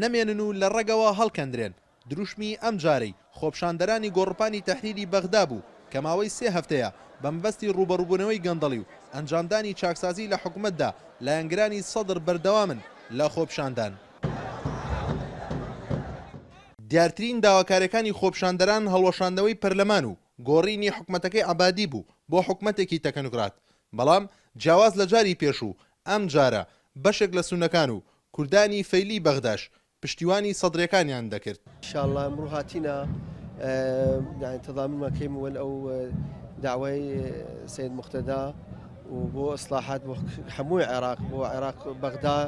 نەمێنن و لە ڕەگەوە هەڵکەندرێن، دروشمی ئەمجارەی خۆپشاندەرانی گۆڕپانی تەحریری بەغدا بوو کە ماوەی سێ هەفتەیە بە مەبەستی ڕووبەڕووبوونەوەی گەندەڵی و ئەنجامدانی چاکسازی لە حکومەتدا لایەنگرانی سەدر بەردەوامن لە خۆپیشاندان. دیارترین داواکاریەکانی خۆپیشاندەران هەڵوەشاندنەوەی پەرلەمان و گۆڕینی حکومەتەکەی عەبادی بوو بۆ حکومەتێکی تەکنوکرات، بەڵام جیاواز لە جاری پێشوو ئەمجارە بەشێک لە سوننەکان و کوردانی فەیلی بەغداش پشتیوانی سەدرێکانیان دەکرد. ان شاء اللە ئمڕوو هاتینە یانی تەضامنمان کەیم وەل ئەو داوای سید موقتەدا و بۆ ئیسلاحات بۆ هەمووی عێراق بۆ عێراق بەغدا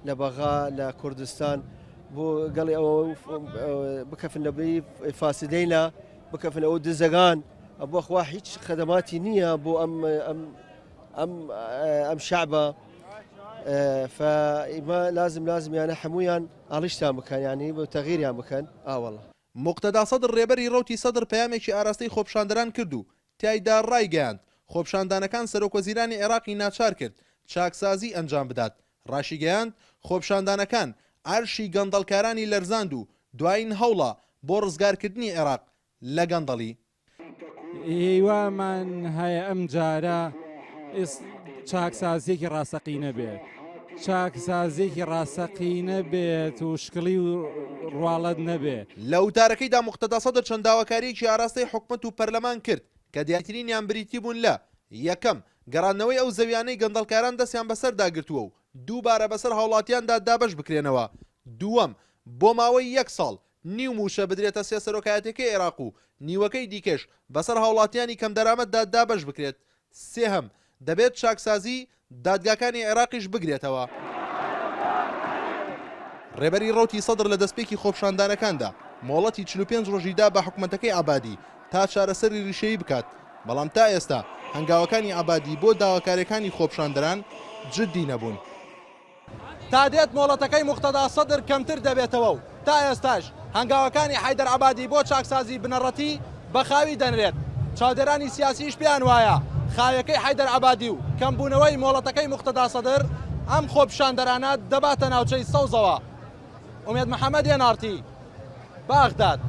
لە بەغا لە کوردستان بۆ گەڵی ئەوە بکەفن لە بری فاسدەینە بکەفن ئەو دزەگان بۆ خوا هیچ خەدەماتی نییە بۆ ئەم ئەم ئەم ئەم شعبە فئیمە لازم لازم یانە هەموویان ئاڵیشتان بکەن یانی بۆ تەغیریان بکەن ئاوەڵا. موقتەدا سەدر رێبەری رەوتی سەدر پەیامێکی ئاراستەی خۆپیشاندەران کرد و تیایدا رایگەیاند، خۆپیشاندانەکان سەرۆکوەزیرانی عێراقی ناچار کرد چاکسازی ئەنجام بدات، راشیگەیاند، خۆپیشاندانەکان عەرشی گەندەڵکارانی لەرزاند و دوایین هەوڵە بۆ رزگارکردنی عێراق لە گەندەڵی. هیوامان هەیە ئەمجارە چاکسازیەکی ڕاستەقینە بێت چاکسازیەکی ڕاستەقینە بێت و شکڵی و ڕواڵەت نەبێت. لە وتارەکەیدا موقتەدا سەدر چەند داواکارییەکی ئاراستەی حکومەت و پەرلەمان کرد کە دیارترینیان بریتی بوون لە، یەکەم، گەڕاندنەوەی ئەو زەویانەی گەندەڵکاران دەستیان بەسەردا گرتووە و دووبارە بەسەر هاوڵاتیاندا دابەش بکرێنەوە، دووەم، بۆ ماوەی یەک ساڵ نیو مووچە بدرێتە سێ سەرۆکایەتیەکەی عێراق و نیوەکەی دیکەش بەسەر هاوڵاتیانی کەمدەرامەتدا دابەش بکرێت. سێهەم، دەبێت چاکسازی دادگاکانی عێراقیش بگرێتەوە. ڕێبەری ڕەوتی سەدر لە دەستپێکی خۆپیشاندانەکاندا مۆڵەتی 45 ڕۆژی دا بە حکومەتەکەی عەبادی تا چارەسەری ڕیشەیی بکات، بەڵام تا ئێستا هەنگاوەکانی عەبادی بۆ داواکاریەکانی خۆپیشاندەران جددی نەبوون. تا دێت مۆڵەتەکەی موقتەدا سەدر کەمتر دەبێتەوە و تا ئێستاش هەنگاوەکانی حەیدەر عەبادی بۆ چاکسازی بنەڕەتی بە خاوی دەنرێت، چاودێرانی سیاسیش پێیان وایە خاویەکەی حەیدەر عەبادی و کەمبوونەوەی مۆڵەتەکەی موقتەدا سەدر ئەم خۆپیشاندەرانە دەباتە ناوچەی سەوزەوە. ئومێد محەمەد، ئێن ئاڕ تی، بەغداد.